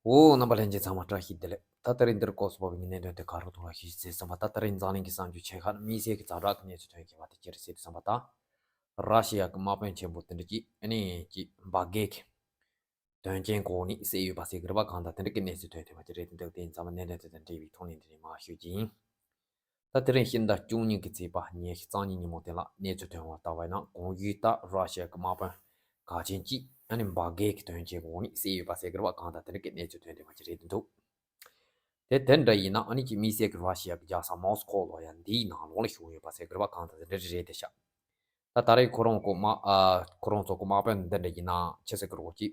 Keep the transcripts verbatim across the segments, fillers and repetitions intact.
འོ། རྣམ་པ་ལྷན་རྒྱས་ཚང་མ་བཀྲ་ཤིས་བདེ་ལེགས། ད་དེ་རིང་འདིར་སྐོར་སུ་བབས་པའི་གནད་དོན་དེ་ག་རེ་ཐོག་ལ་ཞུ་ཟེར་བསམ་པ། ད་དེ་རིང་འཛམ་གླིང་གི་གསར་འགྱུར་ཆེ་ཁག་ནི་དམིགས་བསལ་གྱི་ཛ་དྲག་གི་གནས་ཚུལ་ཐོན་མཁན་བ་དེ་ཅི་རེད་ཟེར་དུས་ཙམ་པ། ད་ར་ཤི་ཡ་གི་དམག་དཔོན་ཆེན་པོ་དེ་འདྲ་ཅིག་ཨ་ནི་ཅིག་འབར་གས་ཀྱི་དོན་རྐྱེན་གོ་ནི་བསད་ཡོད་པ་ཟེར་གི་རེད་པ། གང་ལྟར་དེ་འདྲ་གི་གནས་ཚུལ་ཐོན་ཐུབ་པ་ཅིག་རེད། དེ་འདྲ་དེ་ཡིན་ཙང་གནད་དོན་དེ་དང་འབྲེལ་བའི་ཐོག་ནས་འདི་ནས་མར་ཞུ་རྒྱུ་ཡིན། ད་དེ་རིང་ཕྱི་ཟླ་བཅུ་གཉིས་ཀྱི་ཚེས་པ་ཉི་ཤུ་རྩ་གཉིས་ཉིན་མོ་དེ་ལ་གནས་ཚུལ་ཐོན་པ་ལྟ་བ་ཡིན་ན། གོང་ཞུས་ལྟར་ར་ཤི་ཡ་གི་དམག་དཔོན་གལ་ཆེན་གཅིག་ཨ་ནི་འབར་གས་ཀྱི་དོན་རྐྱེན་གོ་ནི་བསད་ཡོད་པ་ཟེར་གི་རེད་པ། གང་ལྟར་དེ་འདྲ་གི་གནས་ཚུལ་ཐོན་བསྡད་པ་ཅིག་རེད་འདུག་དེ་དེ་འདྲ་ཡིན་ན་ཨ་ནི་ཅིག་དམིགས་བསལ་གྱི་ར་ཤི་ཡ་གི་རྒྱལ་ས་མོ་སི་ཁོ་ལོ་ཡ་འདིའི་ནང་ལོགས་ལ་བྱུང་ཡོད་པ་ཟེར་གི་རེད་པ། གང་ལྟར་དེ་འདྲ་རེད་དེ་ཤག་ད་ད་རེས་ཁོ་རང་གོ་མ་ཨ་ཁོ་རང་ཚོ་གོ་དམག་དཔོན་འདི་འདྲ་ཡིན་ན་ཆི་ཟེར་གི་རེད། གོ་ཅིག་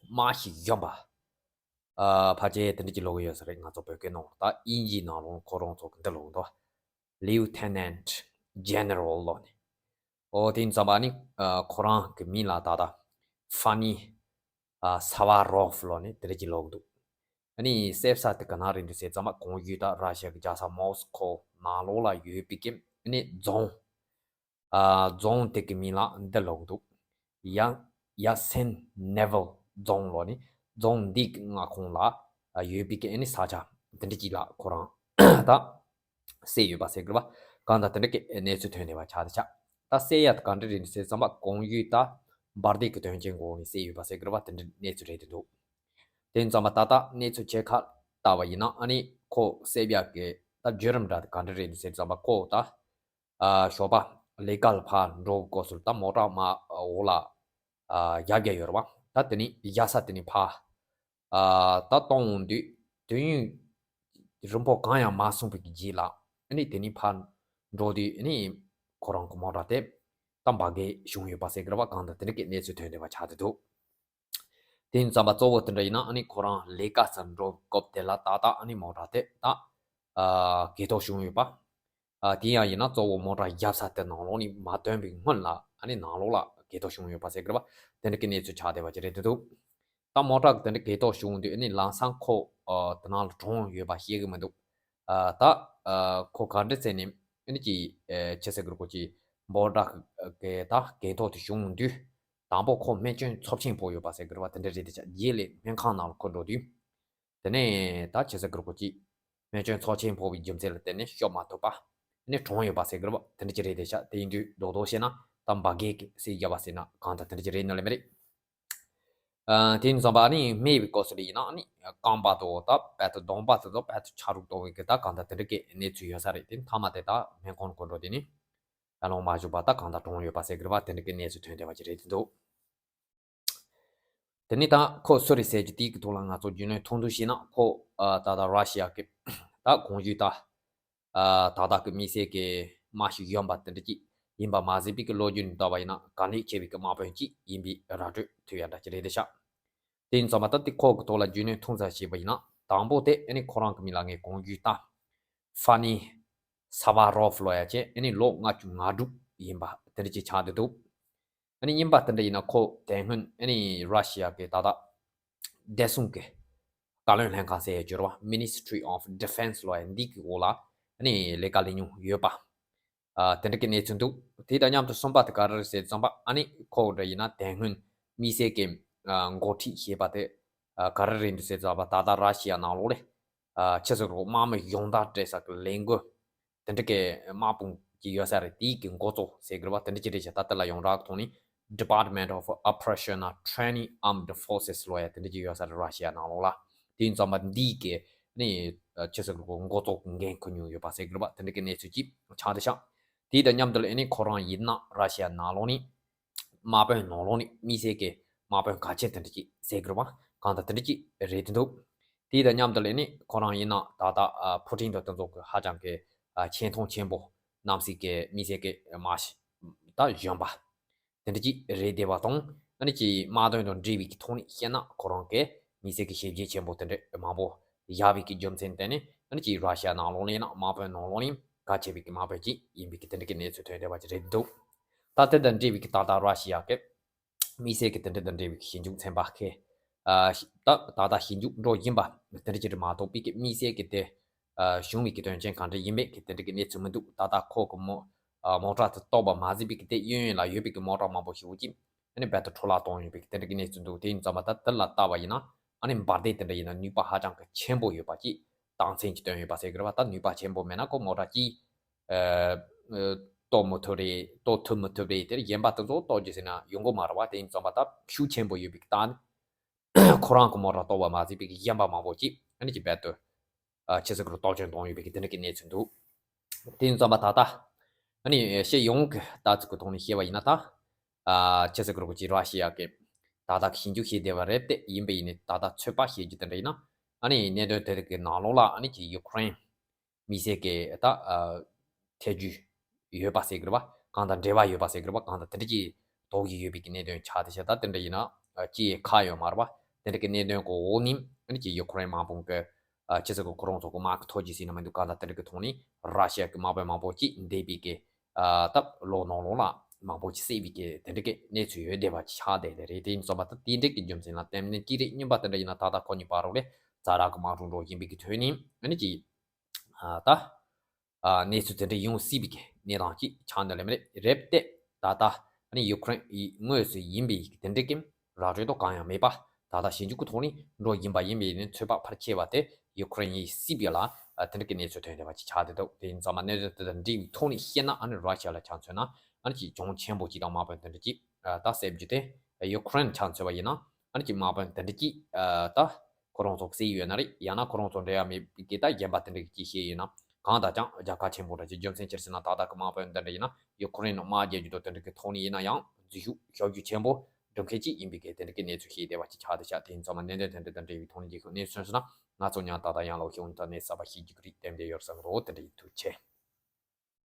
དམག་ཞིག་གཞོན་པ། ཨ་ཕལ་ཆེར་དེ་འདྲ་ཅིག་ལབ་ཀྱི་ཡོད་ས་རེད། ང་ཚོ་བོད་སྐད་ནང་ལ། ད་དབྱིན་ཇིའི་ནང་ལོགས་ཁོ་རང་ཚོ་གི་འདི་ལབ་འདུག Lieutenant General ལབ་ནས། ཨོ་དེ་ཡིན་ཙམ་པ་ནི་ཨ་ཁོ་རང་གི་མིང་ལ་ད་ལྟ་ཧྥ་ནི་ཨ་ས་བ་རོབ་ལབ་ནས་དེ་འདྲ་ཅིག་ལབ་འདུག་ཨ་ནི་བསད་ས་དེ་ག་ན་རེད་འདུག་ཟེར་ཙམ་པ། གོང་ཞུས་ལྟར་ར་ཤི་ཡ་གི་རྒྱལ་ས་མོ་སི་ཁོ་ནང་ལོགས་ལ་ཡོད་པའི་གི་ཨ་ནི་རྫོང་། ཨ་རྫོང་དེ་གི་མིང་ལ་འདི་ལབ་འདུག་ཡ་ཡ་སེན་ནེ་ཝལ་རྫོང་ལབ་ནི། རྫོང་འདི་གི་མངའ་ཁོངས་ལ་ཨ་ཡོད་པའི་གི་ཨ་ནི་ས་ཆ་དེ་འདྲ་ཅིག་ལ་ཁོ་རང་ད་བསད་ཡོད་པ་ཟེར་གི་རེད་པ། གང་ལྟར་དེ་འདྲ་གི་གནས་ཚུལ་ཐོན་བསྡད་པ་ཆགས་བསྡད་ཤག་ད་བསད་ཡ་དེ་ག་འདྲ་རེད་ཟེར་ཙམ་པ། གོང་ཞུས་ལྟར་འབར་མདེལ་གི་དོན་རྐྱེན་གོ་ནས་བསད་ཡོད་པ་ཟེར་གི་རེད་པ། དེ་འདྲ་གནས་ཚུལ་རེད་འདུག་དེ་ཡིན་ཙམ་པ་ད་ལྟ་གནས་ཚུལ་ཆེ་ཁག་ལྟ་བ་ཡིན་ན་ཨ་ནི་ཁོ་བསད་ཡ་གི་ད་བརྒྱུད་རིམ་འདྲ་དེ་ག་འདྲ་རེད་ཟེར་ཙམ་པ། ཁོ་ད་ཨ་ཞོགས་པ་ལས་ཀ་ལ་ཕར་འགྲོ་སྐབས་སུ་ད་མོ་ཊ་མར་འོག་ལ་ཨ་བཞག་བསྡད་ཡོད་རེད་པ། ད་དེ་ནས་བཞག་ས་དེ་ནས་ཕར་ཨ་ད་གཏོང་འོང་དུས་དུས་ཡུན་རིང་པོ་གང་ཡང་མ་སོང་བའི་གི་རྗེས་ལ་ཨ་ནི་དེ་ནས་ཕར་འགྲོ་དུས་ཨ་ནི་ཁོ་རང་གི་མོ་ཊ་དེ་ད་འབར་གས་བྱུང་ཡོད་པ་ཟེར་གི་རེད་པ། གང་ལྟར་དེ་འདྲ་གི་གནས་ཚུལ་ཐོན་བསྡད་པ་ཆགས་བསྡད་འདུག་དེ་ཡིན་ཙམ་པ་གཙོ་བོ་དེ་འདྲ་ཡིན་ན་ཨ་ནི་ཁོ་རང་ལས་ཀ་སར་འགྲོ་སྐབས་དེ་ལ་ཏག་ཏག་ཨ་ནི་མོ་ཊ་དེ་ད་ཨ་གས་གཏོར་བྱུང་ཡོད་པ། ཨ་དེ་ཡང་ཡིན་ན་གཙོ་བོ་མོ་ཊ་བཞག་ས་དེ་ནང་ལོགས་ནས་མ་ཐོན་པའི་སྔོན་ལ་ཨ་ནི་ནང་ལོགས་ལ་གས་གཏོར་བྱུང་ཡོད་པ་ཟེར་གི་རེད་པ། དེ་འདྲ་གི་གནས་ཚུལ་ཆགས་བསྡད་པ་ཅིག་རེད་འདུག་ད་མོ་ཊ་གི་དེ་འདྲ་གས་གཏོར་བྱུང་དུས་ཨ་ནི་ལམ་སང་ཁོ་ཨ་དེ་ནང་ལ་གྲོངས་ཡོད་པ་ཤེས་གི་མི་འདུག་ཨ་ད་ཨ་ཁོ་ག་འདྲ་བྱས་ནས་ཨ་ནི་ཅིག་ཨ་ཆི་ཟེར་གི་རེད། ཁོ་ཅིག་མོ་ཊ་གི་ད་གས་གཏོར་དེ་བྱུང་དུས། དང་པོ་ཁོ་རྨས་སྐྱོན་ཚབས་ཆེན་ཕོག་ཡོད་པ་ཟེར་གི་རེད་པ། དེ་འདྲ་རེད་དེ་ཤག་རྗེས་ལ་སྨན་ཁང་ནང་ལ་ཁོ་འགྲོ་དུས། དེ་ནས་ད་ཆི་ཟེར་གི་རེད། ཁོ་ཅིག་རྨས་སྐྱོན་ཚབས་ཆེན་ཕོག་པའི་རྒྱུ་མཚན་ལ་བརྟེན་ནས་སྐྱོབ་མ་ཐུབ་པ། དེ་ནས་གྲོངས་ཡོད་པ་ཟེར་གི་རེད་པ། དེ་འདྲ་ཅིག་རེད་དེ་ཤག་དེ་ཡིན་དུས་རྡོག་རྡོག་བཤད་ན་ད་འབར་གས་ཀྱིས་བསད་བཞག་པ་ཟེར་ན་གང་ལྟར་དེ་འདྲ་ཅིག་རེད་ནི་ལེ་མི་རེད། ཨ་དེ་ཡིན་ཙམ་པ་ཨ་ནི་རྨས་པའི་སྐབས་སུ་ལ་ཡིན་ན་ཨ་ནི་རྐང་པ་དང་ད་དཔེ་ད་གདོང་པ་དེ་ཚོ་དཔེ་ད་ཆ་རུག་གཏོང་བའི་གི་ད་གང་ལྟར་དེ་འདྲ་གི་གནས་ཚུལ་ཡོད་ས་རེད། དེ་མཐའ་མ་དེ་ད་སྨན་ཁང་སྐོར་འགྲོ་དེ་ནི་ཨ་ལོང་མ་བཞུགས་པ་ད་གང་ལྟར་གྲོངས་ཡོད་པ་ཟེར་གི་རེད་པ། དེ་འདྲ་གི་གནས་ཚུལ་ཐོན་བསྡད་པ་ཅིག་རེད་འདུག་དེ་ནི་ད་ཁོ་སུ་རེད་ཟེར་རྒྱུ་དེའི་གི་ཐོག་ལ་ང་ཚོ་རྒྱུས་ལོན་ཐུང་ཐུང་བྱས་ན། ཁོ་ཨ་ད་ལྟ་ར་ཤི་ཡ་གི་ད་གོང་ཞུས་ད་ཨ་ད་ལྟ་གི་དམིགས་བསལ་གི་དམག་ཞིག་གཞོན་པ་དེ་འདྲ་ཅིག་ཡིན་པ་མ་ཟད་པའི་གི་ལོ་རྒྱུས་ནས་བལྟས་པ་ཡིན་ན་དཀའ་ལས་ཆེ་བའི་གི་དམག་དཔོན་ཅིག་ཡིན་པའི་ར་སྤྲོད་ཐུབ་ཡ་འདྲ་ཅིག་རེད་དེ་ཤག་དེ་ཡིན་ཙང་མ་ད་དེ་ཁོ་གི་ཐོག་ལ་རྒྱུས་ལོན་ཐུང་ཙམ་བྱས་པ་ཡིན་ན། དང་པོ་དེ་ཨ་ནི་ཁོ་རང་གི་མིང་ལ་ངས་གོང་ཞུས་ལྟར་ཧྥ་ནི་ས་བ་རོབ་ལབ་ཡ་ཅིག་ཨ་ནི་ལོ་ལྔ་བཅུ་ང་དྲུག་ཡིན་པ་དེ་འདྲ་ཅིག་ཆགས་བསྡད་འདུག་ཨ་ནི་ཡིན་པ་དེ་འདྲ་ཡིན་ན་ཁོ་དེ་སྔོན་ཨ་ནི་ར་ཤི་ཡ་གི་ད་ལྟ་བདེ་སྲུང་གི་བཀའ་བློན་ལྷན་ཁང་ཟེར་ཡ་ཅིག་ཡོད་རེད་པ། Ministry of Defense ལབ་ཡ་འདི་གི་འོག་ལ་ཨ་ནི་ལས་ཀ་ལས་མྱོང་ཡོད་པ། ཨ་དེ་འདྲ་གི་གནས་ཚུལ་འདུག་དེ་དང་མཉམ་དུ་གསུམ་པ་དེ་ག་རེ་རེད་ཟེར་ཙམ་པ་ཨ་ནི་ཁོ་འདྲ་ཡིན་ན་དེ་སྔོན་དམིགས་བསལ་གྱི་ཨ་འགོ་ཁྲིད་ཞེས་པ་དེ་ཨ་ག་རེ་རེད་འདུག་ཟེར་ཙམ་པ་ད་ལྟ་ར་ཤི་ཡ་ནང་ལོགས་ལ་ཨ་ཆི་ཟེར་རོ། དམག་མི་གཞུང་བདག་སྤྲད་ས་གི་ལས་འགུལ་དེ་འདྲ་གི་དམག་དཔུང་ཅིག་ཡོད་ས་རེད། དེའི་གི་འགོ་གཙོ་ཟེར་གི་རེད་པ། དེ་འདྲ་ཅིག་རེད་ཤག་ད་ལྟ་ལ་ཡོངས་གྲགས་ཐོག་ནས་Department of Operational Training Armed Forces ལབ་ཡ་དེ་འདྲ་ཅིག་ཡོད་ས་རེད། ར་ཤི་ཡ་ནང་ལོགས་ལ། དེ་ཡིན་ཙམ་པ་འདིའི་གི་ནི་ཆི་ཟེར་གི་འགོ་གཙོ་གི་འགན་འཁུར་མྱོང་ཡོད་པ་ཟེར་གི་རེད་པ། དེ་འདྲ་གི་གནས་ཚུལ་ཅིག་ཆགས་བསྡད་ཤག་དེ་དང་མཉམ་དུ་ལ་ཨ་ནི་ཁོ་རང་ཡིན་ན་ར་ཤི་ཡ་ནང་ལོགས་ནས་དམག་དཔོན་ནང་ལོགས་ནས་དམིགས་བསལ་གྱི་དམག་དཔོན་གལ་ཆེན་དེ་འདྲ་ཅིག་ཟེར་གི་རེད་པ། གང་ལྟར་དེ་འདྲ་ཅིག་རེད་དེ་འདུག་དེ་དང་མཉམ་དུ་ལ་ཨ་ནི་ཁོ་རང་ཡིན་ན་ད་ལྟ་ཨ་ཕུ་ཊིན་དང་དེ་ཚོ་གི་ཧ་ཅང་གི་ཨ་ཆེ་མཐོང་ཆེན་པོ་གནམ་སྲིད་ཀྱི་དམིགས་བསལ་གྱི་དམག་ཞིག་ད་གཞོན་པ་དེ་འདྲ་ཅིག་རེད་བསྡད་པ་དང་། ཨ་ནི་ཅིག་དམག་དོན་དང་འབྲེལ་བའི་གི་ཐོག་ནས་བཤད་ན་ཁོ་རང་གི་དམིགས་བསལ་གྱི་བྱས་རྗེས་ཆེན་པོ་དེ་འདྲ་མང་པོ་བཞག་པའི་གི་རྒྱུ་མཚན་བརྟེན་ནས། ཨ་ནི་ཅིག་ར་ཤི་ཡ་ནང་ལོགས་ནས་ཡིན་ན་དམག་དཔོན་ནང་ལོགས་ནས་གལ་ཆེ་བའི་གི་དམག་དཔོན་ཅིག་ཡིན་པའི་གི་དེ་འདྲ་གི་གནས་ཚུལ་ཐོན་བསྡད་པ་ཅིག་རེད་འདུག་ད་དེ་དང་འབྲེལ་བའི་གི་ད་ལྟ་ར་ཤི་ཡ་གི་དམིགས་བསལ་གྱི་དེ་འདྲ་དང་འབྲེལ་བའི་ཞིབ་འཇུག་ཚན་པ་ཁེ། ཨ་ད་ད་ལྟ་ཞིབ་འཇུག་འགྲོ་བཞིན་པ་དེ་འདྲ་ཅིག་རེད་མ་གཏོགས་པའི་གི་དམིགས་བསལ་གྱི་དེ་ཨ་བྱུང་བའི་གི་དོན་རྐྱེན་གང་འདྲ་ཡིན་མིན་གྱི་དེ་འདྲ་གི་གནས་ཚུལ་མི་འདུག་ད་ལྟ་ཁོ་གི་མོ་ཨ་མོ་ཊ་དེ་གཏོར་བ་མ་ཟད་པའི་གི་དེ་གཡས་གཡོན་ལ་ཡོད་པའི་གི་མོ་ཊ་མང་པོ་ཞིག་ཅིག་ཨ་ནི་རྦད་དེ་འཕྲོ་བརླག་གཏོང་ཡོད་པའི་གི་དེ་འདྲ་གི་གནས་ཚུལ་འདུག་དེ་ཡིན་ཙང་མ་ད་དེ་ལ་ལྟ་བ་ཡིན་ན་ ཨ་ནི་འབར་མདེལ་དེ་འདྲ་ཡིན་ན་ནུས་པ་ཧ་ཅང་གི་ཆེན་པོ་ཡོད་པ་ཅིག་རྟགས་མཚན་ཅིག་སྟོན་ཡོད་པ་ཟེར་གི་རེད་བ། ད་ནུས་པ་ཆེན་པོ་མེད་ན་ཁོ་མོ་ཊ་ཅིག་ཨ་ཨ་གཏོར་མི་ཐུབ་རེད། གཏོར་ཐུབ་མི་ཐུབ་རེད། དེར་གཞན་པ་དེ་ཚོ་གཏོར་རྒྱུ་ཟེར་ན་ཡོང་གི་མ་རེད་བ། དེ་ཡིན་ཙམ་པ་ད་ཤུགས་ཆེན་པོ་ཡོད་པའི་རྟགས་ནི། ཁོ་རང་གི་མོ་ཊ་གཏོར་བ་མ་ཟད་པའི་གཞན་པ་མང་པོ་ཅིག་ཨ་ནི་ཅིག་རྦད་དེ་ཨ་ཕྱི་སྲིད་ཀྱི་གཏོར་སྐྱོན་བཏང་ཡོད་པའི་དེ་འདྲ་གི་གནས་ཚུལ་འདུག་དེ་ཡིན་ཙམ་པ་ད་ལྟ་ཨ་ནི་སྤྱི་ཡོངས་ཀྱི་ལྟ་ཚུལ་གྱི་ཐོག་ནས་བཤད་པ་ཡིན་ན། ད་ཨ་ཕྱི་སྲིད་ཀྱི་རོགས་ཀྱི་ར་ཤི་ཡ་གི་ད་ལྟ་གི་ཞིབ་འཇུག་བྱས་བསྡད་པ་རེད་དེ། ཡིན་པ་ཡིན་ནའི་ད་ལྟ་ཚོད་དཔག་བྱེད་རྒྱུ་དེ་འདྲ་ཡིན་ན། ཨ་ནི་གནད་དོན་དེ་རིགས་ཀྱི་ནང་ལོགས་ལ་ཨ་ནི་ཅིག་ཡུ་ཀེ་རེན་མི་སེར་གྱི་ད་ཨ་ཐེ་ཇུས་ཡོད་པ་ཟེར་གི་རེད་བ། གང་དང་འབྲེལ་བ་ཡོད་པ་ཟེར་གི་རེད་བ། གང་དང་དེ་འདྲ་ཅིག་དོགས་ཀྱི་ཡོད་པའི་གི་གནད་དོན་ཆགས་བསྡད་ཤག་ད་དེ་འདྲ་ཡིན་ན་ཨ་ཅིག་ཁག་ཡོད་མ་རེད་བ། དེ་འདྲ་གི་གནད་དོན་གོ་འོག་ནས་ཨ་ནི་ཅིག་ཡུ་ཀེ་རེན་དམག་དཔུང་གི་ཨ་ཕྱི་སྲིད་ཀྱི་ཁོ་རང་ཚོ་གི་དམག་གི་ཐོ་ཇུས་ཟེར་ན་མི་འདུག་གང་དང་དེ་འདྲ་གི་ཐོག་ནས་ར་ཤི་ཡ་གི་དམག་དཔོན་མང་པོ་ཅིག་འདས་པའི་གི་ཨ་ད་ལོ་ནང་ལོགས་ལ་མང་པོ་ཅིག་བསད་པའི་གི་དེ་འདྲ་གི་གནས་ཚུལ་ཡོད་བསྡད་པ་ཅིག་ཆགས་བསྡད་ལེ་རེད། དེ་ཡིན་ཙམ་པ་ད་དེ་འདྲ་གི་རྒྱུ་མཚན་ལ་བརྟེན་ནས་ཅི་རེད། སྨྱོན་པ་དེ་འདྲ་ཡིན་ན་ད་ལྟ་ཁོ་གཉིས་བར་རོགས་ལས་ཛ་དྲག་གི་དམག་འཁྲུག་འགྲོ་བཞིན་པའི་གི་དོན་ནི་ཨ་ནི་ཅིག་ཨ་ད་ཨ་གནས་ཚུལ་དེ་འདྲ་ཡོང་སྲིད་པའི་གི་གནས་སྟངས་ཅིག་ཆགས་འདུག་ལེ་མ་རེད། རེད་དེ་ད་ལྟ་ཨ་ནི་ཡུ་ཀེ་རེན་ཡི་དངོས་སུ་ཡིན་པའི་གི་དེ་འདྲ་གི་ར་སྤྲོད་དོ་གང་ཡང་མེད་པ། ད་ལྟ་ཞིབ་འཇུག་གི་ཐོག་ནས་འགྲོ་བཞིན་པ་ཡིན་པས་ནི་ཚོད་དཔག་ཕལ་ཆེ་བ་དེ་ཡུ་ཀེ་རེན་ཡིས་སྲིད་པའི་ལ་དེ་འདྲ་གི་གནས་ཚུལ་ཐོན་བསྡད་པ་ཅིག་ཆགས་བསྡད་འདུག་དེ་ཡིན་ཙང་མ་གནད་དོན་དེ་དང་འབྲེལ་བའི་ཐོག་ནས་བཤད་ན་ཨ་ནི་ར་ཤི་ཡ་ལ་ཆ་མཚོན་ན་ཨ་ནི་ཅིག་གྱོང་ཆེན་པོ་ཅིག་དང་དམག་དཔོན་དེ་འདྲ་ཅིག་ད་བསད་རྒྱུ་དེ། ཡུ་ཀེ་རེན་ཆ་མཚོན་པ་ཡིན་ན་ཨ་ནི་ཅིག་དམག་དཔོན་དེ་འདྲ་ཅིག་ད་ཁོ་རང་ཚོ་བསད་ཡོད་ན་རེད། ཡང་ན་ཁོ་རང་ཚོ་འབྲེལ་བ་མེད་པའི་གི་ད་རྒན་པ་དེ་འདྲ་གི་ཅིག་བཤད་ཡོད་ན། གང་ལྟར་ཀྱང་རྒྱལ་ཁ་ཆེན་པོ་འདྲ་ཅིག་རྒྱུ་མཚན་ཅི་རེད་ཟེར་ན་ད་ལྟ་གི་དམག་དཔོན་དེ་འདྲ་ཡིན་ན་ཡུ་ཀེ་རེན་ནང་དམག་རྒྱག་རྒྱུ་དང་དེ་འདྲ་གི་ཐོག་ནས་ཡིན་ན་ཡང་འཛུལ་ཞུགས་ཞབས་ཞུ་ཆེན་པོ་སྒྲུབ་མཁན་ཅིག་ཡིན་པའི་གི་དེ་འདྲ་གི་གནས་ཚུལ་ཤེས་བསྡད་པ་ཅིག་ཆགས་བསྡད་ཤག་དེ་ཡིན་ཙང་མ་གནད་དོན་དེ་འདྲ་དང་འབྲེལ་བའི་ཐོག་ནས་རྒྱལ་ཁབ་གནས་ཚུལ་སོང་ན་ང་ཚོ་ཡང་ད་ལྟ་ཡང་ལོག་ཤེས་འོང་ད་གནས་གསར་པ་ཤེས་རྒྱུ་གི་རིགས་གཏན་འབེབས་ཡོད་བསམ་རོགས་དེ་འདྲ་ཡིན། ཐུགས་རྗེ་ཆེ།